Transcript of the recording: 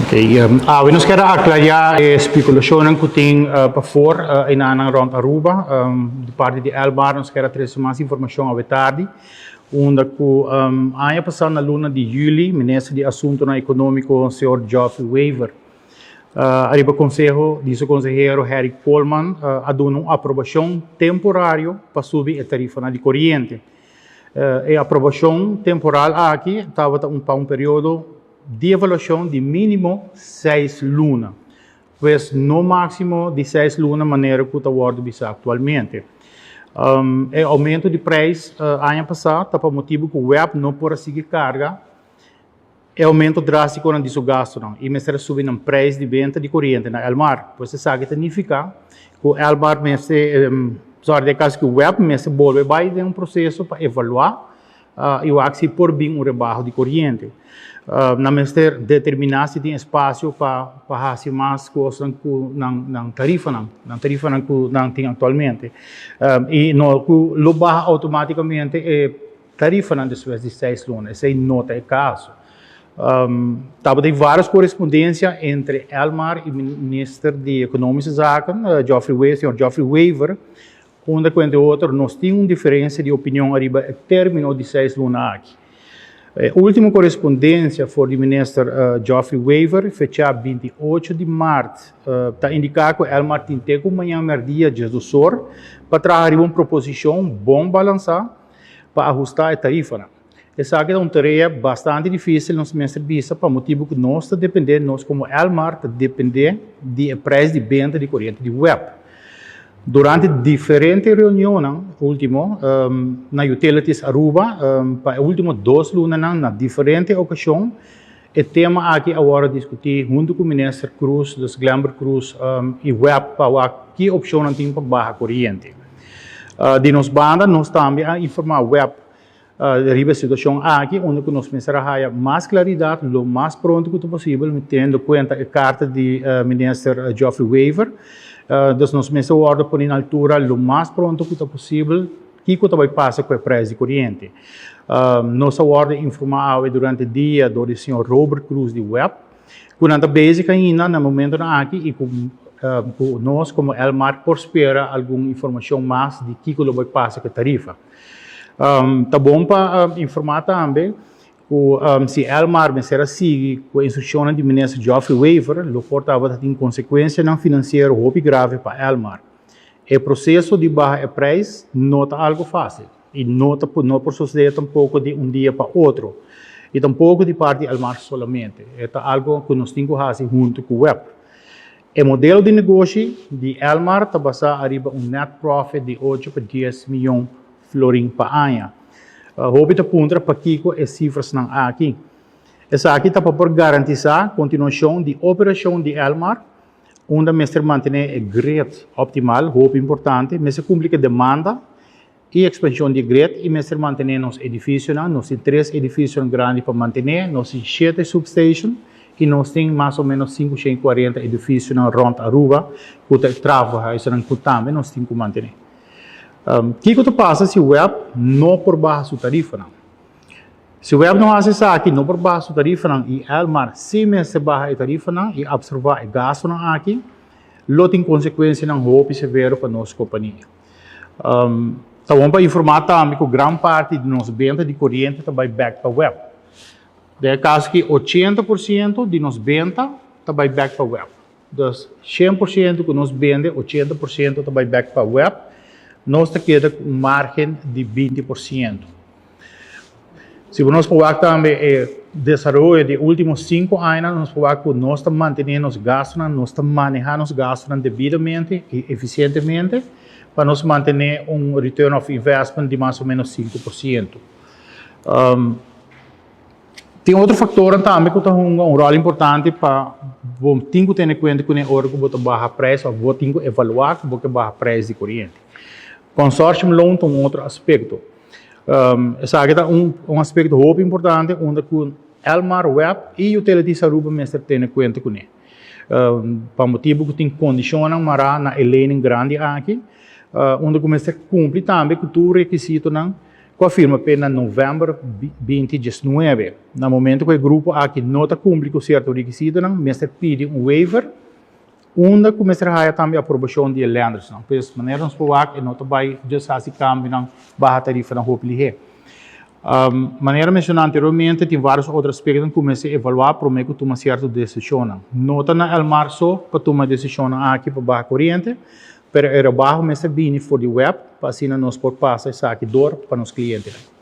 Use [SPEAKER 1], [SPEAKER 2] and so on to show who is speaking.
[SPEAKER 1] Okay, awe nos kier a aclaria e speculacionnan cu tin pafor enanan rond Aruba. Di parti di Elmar nos kier a trece mas informacion awe tardi, unda cu aña pasa na luna di juli Minister di Asuntonan Economico señor Geoffrey Wever ariba conseho di su consehero Harry Koolman a duna un aprobacion temporario pa subi e tarifanan di coriente. E aprobacion temporal aki tabata un pa un periodo di evaluacion di minimo 6 luna, pues no maximo di 6 luna manera cu ta wordo bisa actualmente. E aumento di prijs aña pasa ta pa motibo cu WEB no por a sigui carga e aumento drasticonan di su gastonan y mester a subi nan prijs di benta di coriente na Elmar. Pues esaki ta nifica cu Elmar mester, sorry, den caso cu WEB mester bolbe bay den un proceso pa evalua y wak si por bin un rebaho di coriente. Nan mester determina si tin espacio pa haci mas cosnan cu nan tarifanan, nan tarifanan cu nan tin actualmente. Y no cu lo baha automaticamente e tarifanan despues di 6 luna, esey no ta e caso. Tabatin varios correspondencia entre Elmar y Minister di Economische Zaken, Geoffrey Wever, señor Geoffrey Wever, unda cu entre otro nos tin un diferencia di opinion ariba e termino di 6 luna aki. E ultimo correspondencia for di Minister Geoffrey Wever, fecha 28 di maart, ta indica cu Elmar tin te cu mañan merdia 12 or pa traha ariba un proposicion bon balansa pa ahusta e tarifanan. Esaki ta un tarea bastante dificil, nos mester bisa, pa motibo cu nos ta depende, nos como Elmar ta depende di e prijs di benta di coriente di WEB. Durante diferente reunionnan ultimo na Utilities Aruba, pa e ultimo 2 lunanan na diferente ocasion, e tema aki a wordo discuti hunto cu Minister Croes, dus Glenbert Croes, y WEB pa wak ki opcionnan tin pa baha coriente. Di nos banda, nos tambe a informa WEB riba e situacion aki, unda cu nos mester a haya mas claridad lo mas pronto cu ta posibel, teniendo cuenta e carta di Minister Geoffrey Wever. Dus nos mester wordo poni na altura lo mas pronto cu ta posibel kico ta bay pasa cu e prijs di coriente. Nos a wordo informa awe durante e dia door di señor Robert Croes di WEB, cu nan ta bezig ainda na momentonan aki y cu nos como Elmar por spera algun informacion mas di kico lo bay pasa cu e tarifa. Ta bon pa informa tambe cu si Elmar mester a sigui cu e instruccionnan di Minister Geoffrey Wever, lo por tabata tin consecuencianan financiero hopi grave pa Elmar. E proceso di baha e prijs no ta algo facil y no por sucede tampoco di un dia pa otro y tampoco di parti Elmar solamente. E ta algo cu nos tin cu haci hunto cu WEB. E modelo di negoshi di Elmar ta basa ariba un net profit di 8 pa 10 miyon florin pa aña. Hopi ta puntra pakico e cifrasnan aki. Esaki ta pa por garantisa continuacion di operacion di Elmar, unda mester mantene e grid optimal, hopi importante, mester cumpli cu e demanda y expansion di grid y mester mantene nos edificionan. Nos tin 3 edificionan grandi pa mantene, nos tin 7 substation y nos tin mas o menos 540 edificionan rond Aruba cu ta trafohuizen cu tambe nos tin cu mantene. Kico ta pasa si WEB no por baha su tarifanan? Si WEB no haci esaki, no por baha su tarifanan y Elmar si mester baha e tarifanan y absorba e gastonan aki, lo tin consecuencianan hopi severo pa nos compania. Ta bon pa informa tambe cu gran parti di nos benta di coriente ta bay back pa WEB. Den e caso aki 80% di nos benta ta bay back pa WEB. Dus 100% cu nos bende, 80% ta bay back pa WEB. Nos ta keda cu un margen di 20%. Si nos por wak tambe e desaroyo di ultimo 5 aña, nos por wak cu nos ta mantene nos gastonan, nos ta maneha nos gastonan debidamente y eficientemente pa nos mantene un return of investment di mas o menos 5%. Tin otro factor tambe cu ta hunga un rol importante pa bo tin cu tene cuenta cu ora cu bo ta baha prijs of bo tin cu evalua cu bo ke baha prijs di coriente. Consortium loan ta un otro aspecto. Esaki ta un aspecto hopi importante unda cu Elmar, WEB y Utilities Aruba mester tene cuenta cu ne. Pa motibo cu tin condicionnan mara na e lening grandi aki, unda cu mester cumpli tambe cu tur requisitonan Ku a firma p'e na novèmber 2019. Na momento ku e grupo aki no ta kumpli ku sierto rekisitonan, mester pidi un waiver, unda ku mester haya tambe aprobashon di e lendersnan. Pues, manera nos por wak, e no ta bai djis hasi kambionan, baha tarifanan hopi lihé. Manera menshoná anteriormente, tin vários otro aspektonan ku mester evaluá promé ku tuma sierto desishonnan. No ta na Elmar so pa tuma e desishonnan aki pa baha koriente, pero e rebaho mester bini for di web pa asina nos por pasa esaki dor pa nos klientenan.